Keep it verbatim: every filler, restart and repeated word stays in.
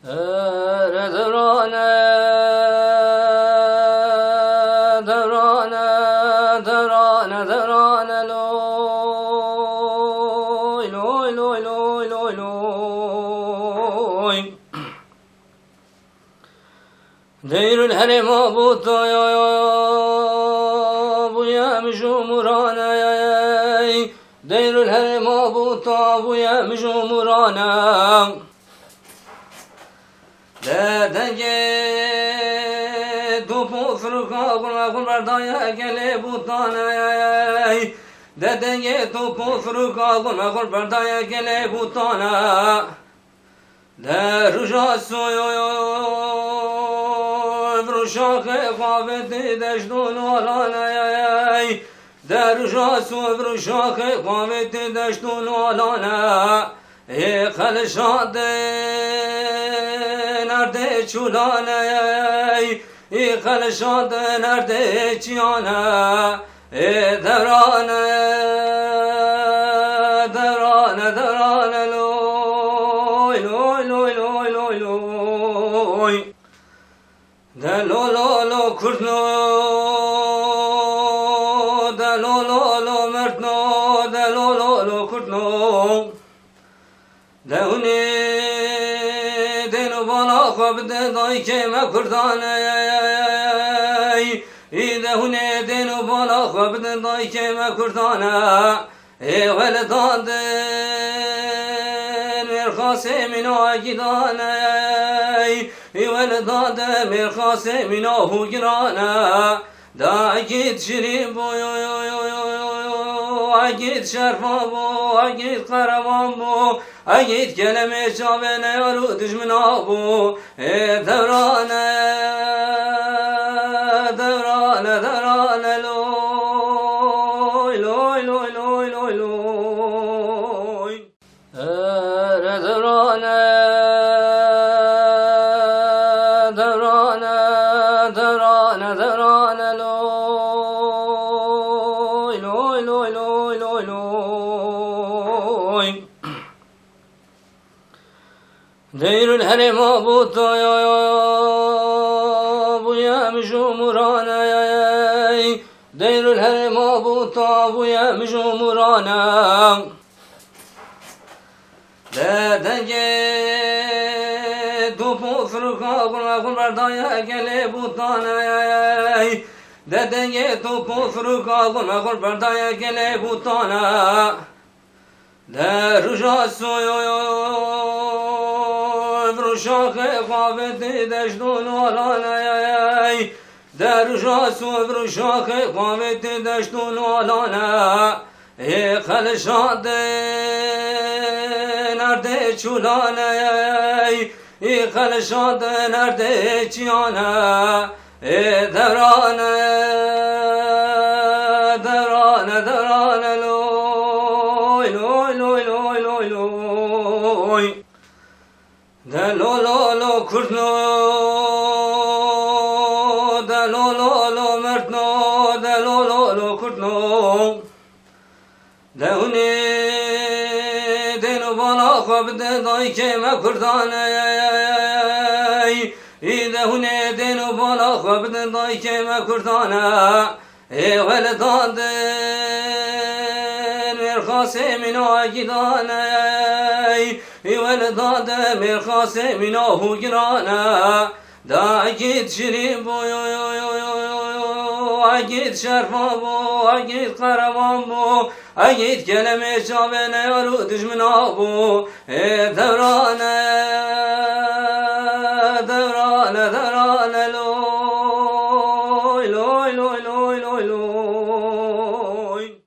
Ere devrane, devrane, devrane, devrane, loy, loy, loy, loy, loy, loy. Deyrul herêma bû ta ya, ya, ya, bûye mij û murane, ya, ya. Deyrul herêma bû ta bûye mij û murane. De dengê top û firoka gurme gurme daye gelê bûtane. De dengê top û firoka gurme gurme daye gelê bûtane. De ruja soyo, ruja xê xavê tê deşt û nalane. De ruja soyo, ruja xê xavê tê deşt û nalane. Ê xelişandin erdê çûlane, ê xelişandin erdê çiyane, ê devrane, devrane, devrane, loy, loy, loy, loy, loy, loy. De lo lo lo kurdno, de lo lo lo merdno, de lo lo lo kurdno. De hûnê dên û bala xwe bidin dayikê me kurdan e. Î de hûnê dên û bala xwe bidin dayikê me kurdan e. Ê weledan din mêrxasê mîna gîdan e. Ê weledan din mêrxasê mîna hûgiran e. Da egîd şirîn bû, yo, yo, yo, yo, yo, yo, yo, egîd şerfa bû, egîd qereman bû, egîd kelemê çavê neyar û dijmina bû. Ê devrane, devrane, devrane, loy, loy, loy, loy, loy, loy. Ere devrane, devrane, devrane, devrane, loy, loy, loy, loy, loy, loy. Deyrul herêma bû ta ya, ya, ya, bûye mij û murane. Deyrul herêma bû ta bûye mij û murane. De dengê top û firoka gurme gurme daye gelê bûtane. De dengê top û firoka gurme gurme daye gelê bûtane. De ruja soyo, ruja xê xavê tê deşt û nalane. De ruja soyo, ruja xê xavê tê deşt û nalane. Ê xelişandin erdê çûlane, ê xelişandin erdê çiyane, ê devrane, devrane, devrane, loy, loy, loy, loy, loy, loy. De lo lo lo kurdno, de lo lo lo merdno, de lo lo lo kurdno. De hûnê dên û bala xwe bidin dayikê me kurdan e. Î de hûnê dên û bala xwe bidin dayikê me kurdan e. Ê weledan din mêrxasê mîna gîdan e. Ê weledan din mêrxasê mîna hûgiran e. Da egîd şirîn bû, yo, yo, yo, yo, yo, yo, egîd şerfa bû, egîd qereman bû, egîd kelemê çavê neyar û dijmina bû. Ê devrane, devrane, devrane,